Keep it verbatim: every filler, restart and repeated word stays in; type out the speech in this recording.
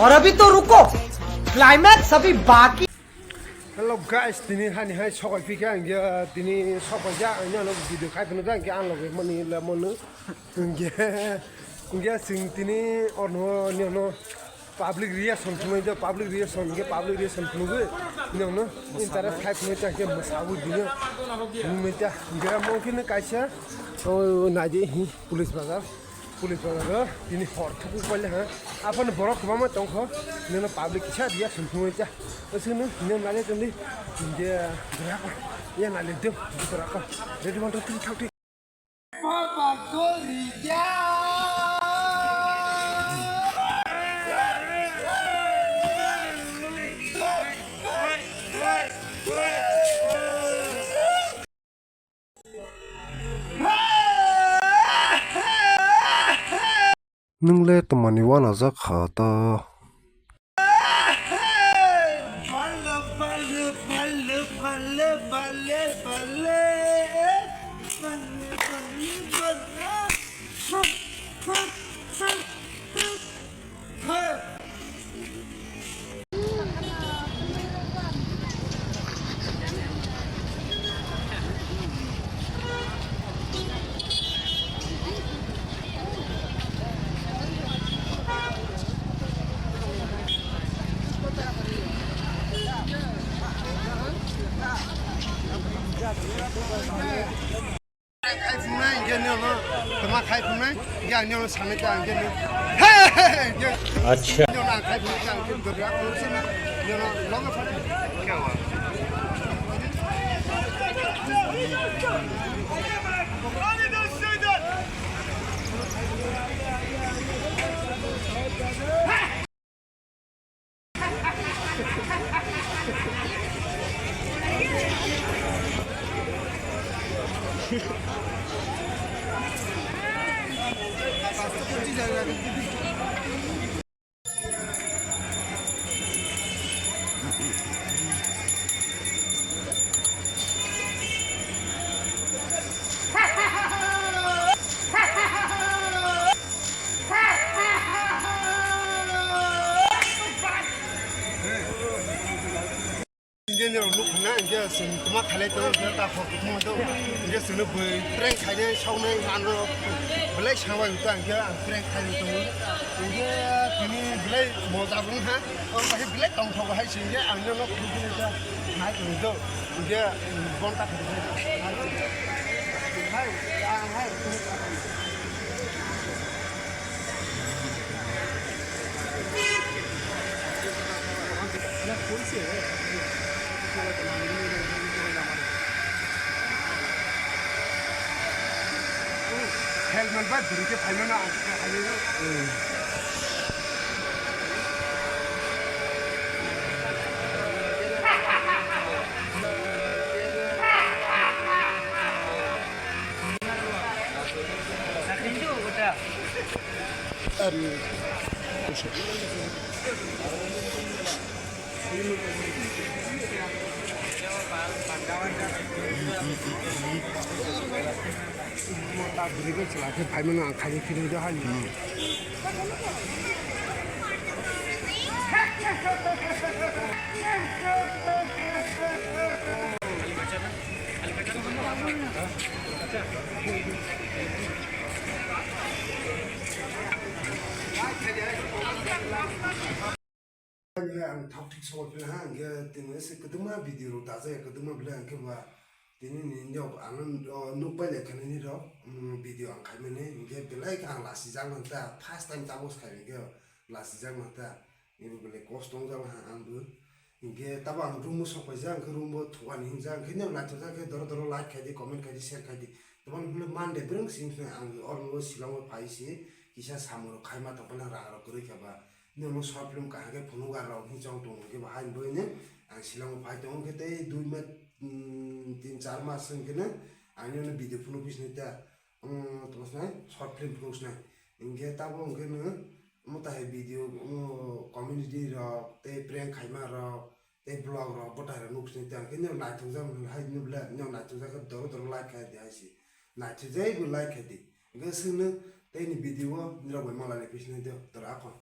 और अभी तो रुको, क्लाइमैक्स अभी बाकी। Hello guys, tini hani hai sokai phika ang ya, tini sokai ja ang ya no video khai phano ja ang ya ang loge mani la mono. Ang ya, ang ya sing tini ono ni ono public reaction phunui ja, public reaction ge public reaction phunui ge ni ono interest khai phunui ja ke masabu dino. Ni menta ang ya mo kini kaisa o naji hi police bazar. Police bazar o tini hor thuku paile ha. Aphano borok kwbangma tongkho. Nino public kisa reaction thumwi cha. Aswkno nino nale tongdi. India graka. Ya nale do. Graka. Ready one two three thirty. Nwng le twmani uanajak kha ta? Khai phungnai, hingke nino, tama khai phungnai, hingke ang nino sanai ta, hingke nino. He, he, he, hingke. Acha. Nino ang khai phungnai, hingke ang nino, nino, logo phai. Hingke norok nuk khna, hingke chwng toma khailai tongo, hingke ta hor kuthum tongo, hingke chwngno bui prank khainai, soknai, ano belai sangbai ta, hingke ang prank khainai tongo, hingke tini belai moja bo wngkha, oro bai belai tongthok hai se, hingke ang nono khulukhe nai ta nai tongwi do, hingke bonta khulukhe nai tongwi do, hai, ang hai. Helmet bai bwrwi khe phaimano ang khe hai. Ta bwrwi bai chwla khe phaimano ang khaini phirwi do hani. Ang thok thik sabo phila ha, hingke tini se kwbangma video rok dajak ya, kwbangma belai hingke ba tini ni nok ang, o, nukbai lai khe nini rok, mm, video ang khaimani, hingke belai khe ang lasijak nang ta, first time tabuk sai hingke lasijak nang ta, ibo belai kosto wngjak ha ang bo, hingke tabo ang room o sok paijak, hingke room o thukani hingjak, hingke nini naithokjak khe doro doro like khaidi, comment khaidi, share khaidi, tobang hwnle Monday bwrwng simi ang oro Shillong o phai se kisa samung rok khaima tongphano rang rok kwrwi khe ba. Nini omo short film kaham khe phunukgo rok hinwi chong tongo, hwnkhe bo haini bagwino ang Shillong o phai tongo, hwnkhe tei dui mas, mm, tin char mas hwnkhe no ang nini video phunuk phi sinai ta, mm, tongma sinai short film phunuk sinai. Hwnkhe tabuk hwnkhe no omo tahai video, omo comedy rok tei prank khaima rok tei vlog rok bwtai rok nuk sinai ta, hwnkhe nini naithokjak hai nini belai nini naithokjak khe doro doro like khai di hai se. Naithokjai bo like khai di. Hwnkhe swngno tei ni video o nini rok bai malai phi sinai ta, tora akhon.